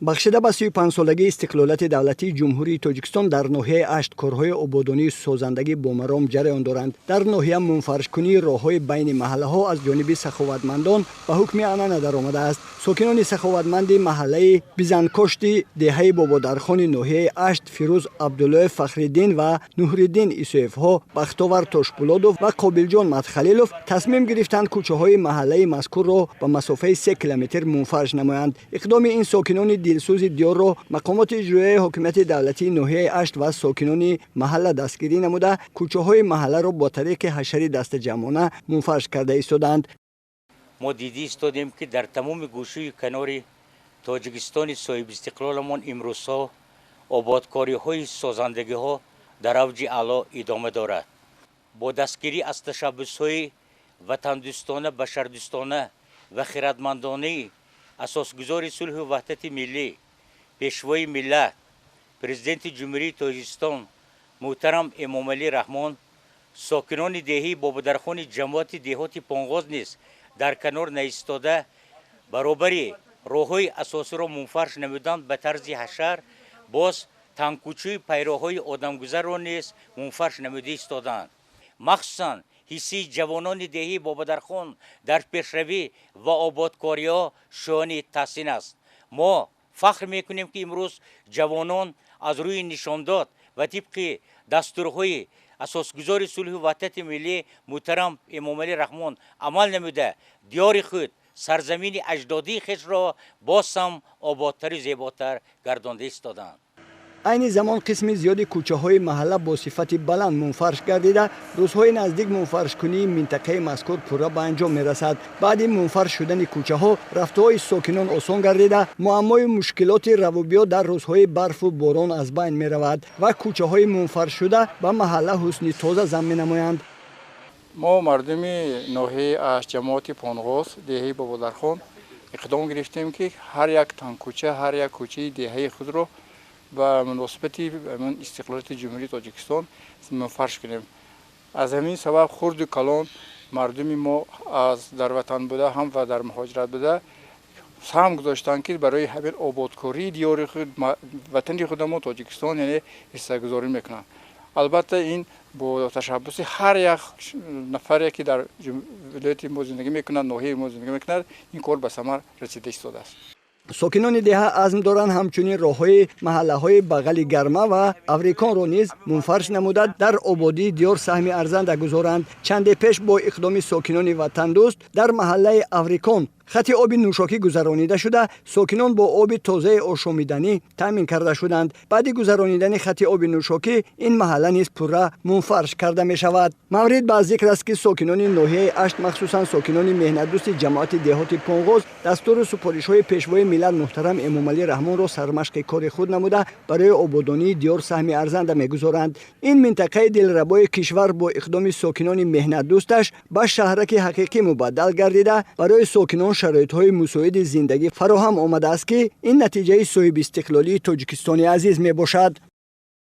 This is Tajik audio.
Бахшида ба 35-солагии истиқлолияти давлатии Ҷумҳурии Тоҷикистон, дар ноҳияи Ашт корҳои ободонию созандагӣ бо маром ҷараён доранд. Дар ноҳия мунфаришкунии роҳҳои байни маҳаллаҳо аз ҷониби саховатмандон ба ҳукми анъана даромадааст. Сокинони саховатманди маҳаллаи Бизанкошти деҳаи Бободархони ноҳияи Ашт, Фирӯз Абдуллоев, Фахриддин ва Нуҳриддин Исоевҳо, Бахтовар Тошпулодов ва Қобилҷон Мадхалилов тасмим гирифтанд, кӯчаҳои маҳаллаи мазкурро ба масофаи 3 километр мунфариш намоянд. Иқдоми ин сокинони дилсӯзи диёрро мақомоти иҷроияи ҳокимияти давлатии ноҳияи Ашт ва сокинони маҳалла дастгирӣ намуда, кӯчаҳои маҳалларо бо тариқи ҳашари дастаҷамъона мунфариш карда истодаанд. Мо дида истодем, ки дар тамоми гӯшаю канори Тоҷикистони соҳибистиқлоламон имрӯзҳо ободкориҳои созандагиҳо дар авҷи аъло идома дорад. Бо дастгирӣ аз ташаббусҳои ватандӯстона, башардӯстона ва хиратмандонаи асосгузори сулҳу ваҳдати миллӣ, Пешвои миллат, Президенти Ҷумҳурии Тоҷикистон муҳтарам Эмомалӣ Раҳмон, сокинони деҳаи Бободархони ҷамоати деҳоти Понғоз низ дар канор наистода, баробари роҳҳои асосиро мунфарш намудан ба тарзи ҳашар, боз тангкӯчаю пайроҳҳои одамгузарро низ мунфарш намуда истодаанд. Махсусан ҳиссаи ҷавонони деҳаи Бободархон дар пешравӣ ва ободкориҳо шоёни таҳсин аст. Мо фахр мекунем, ки имрӯз ҷавонон аз рӯи нишондод ва тибқи дастурҳои асосгузори сулҳу ваҳдати миллӣ муҳтарам Эмомалӣ Раҳмон амал намуда, диёри худ, сарзамини аҷдодии хешро боз ҳам ободтару зеботар гардонда истодаанд. Айни замон қисми зиёди кӯчаҳои маҳалла бо сифати баланд мунфарш гардида, рӯзҳои наздик мунфаршкунии минтақаи мазкур пурра ба анҷом мерасад. Баъди мунфарш шудани кӯчаҳо рафтуои сокинон осон гардида, муаммою мушкилоти равубиё дар рӯзҳои барфу борон аз байн меравад ва кӯчаҳои мунфаршшуда ба маҳалла ҳусни тоза зам менамоянд. Мо, мардуми ноҳияи Ашт, ҷамоати Понғоз, деҳаи Бободархон, иқдом гирифтем, ки ҳар як тангкӯча, ҳар як кӯчаи деҳаи худро ба муносибати истиқлолияти Ҷумҳурии Тоҷикистон мунфарш кунем. Аз ҳамин сабаб хурду калон мардуми мо, аз дар ватан буда ҳам ва дар муҳоҷират буда, саҳм гузоштанд, ки барои ҳамин ободкории диёри худ, ватани худамо Тоҷикистон, яъне ҳиссагузорӣ мекунанд. Албатта, ин бо ташаббуси ҳар як нафаре, ки дар вилояти мо зиндагӣ мекунад, ноҳияи мо зиндагӣ мекунад, ин кор ба самар расида истодааст. Сокинони деҳа азм доранд, ҳамчунин роҳҳои маҳаллаҳои Бағали Гарма ва Авриконро низ мунфарш намуда, дар ободии диёр саҳми арзанда гузоранд. Чанде пеш бо иқдоми сокинони ватандӯст дар маҳаллаи Аврикон хати оби нӯшокӣ гузаронида шуда, сокинон бо оби тозаи ошомиданӣ таъмин карда шуданд. Баъди гузаронидани хати оби нӯшокӣ ин маҳалла низ пурра мунфарш карда мешавад. Маврид ба зикр аст, ки сокинони ноҳияи Ашт, махсусан сокинони меҳнатдӯсти ҷамоати деҳоти Понғоз, дастуру супоришҳои Пешвои миллат муҳтарам Эмомалӣ Раҳмонро сармашқи кори худ намуда, барои ободонии диёр саҳми арзанда мегузоранд. Ин минтақаи дилрабои кишвар бо иқдоми сокинони меҳнатдӯсташ ба шаҳраки ҳақиқӣ мубаддал гардида, барои сокинон шароитҳои мусоиди зиндагӣ фароҳам омадааст, ки ин натиҷаи соҳибистиқлолии Тоҷикистони азиз мебошад.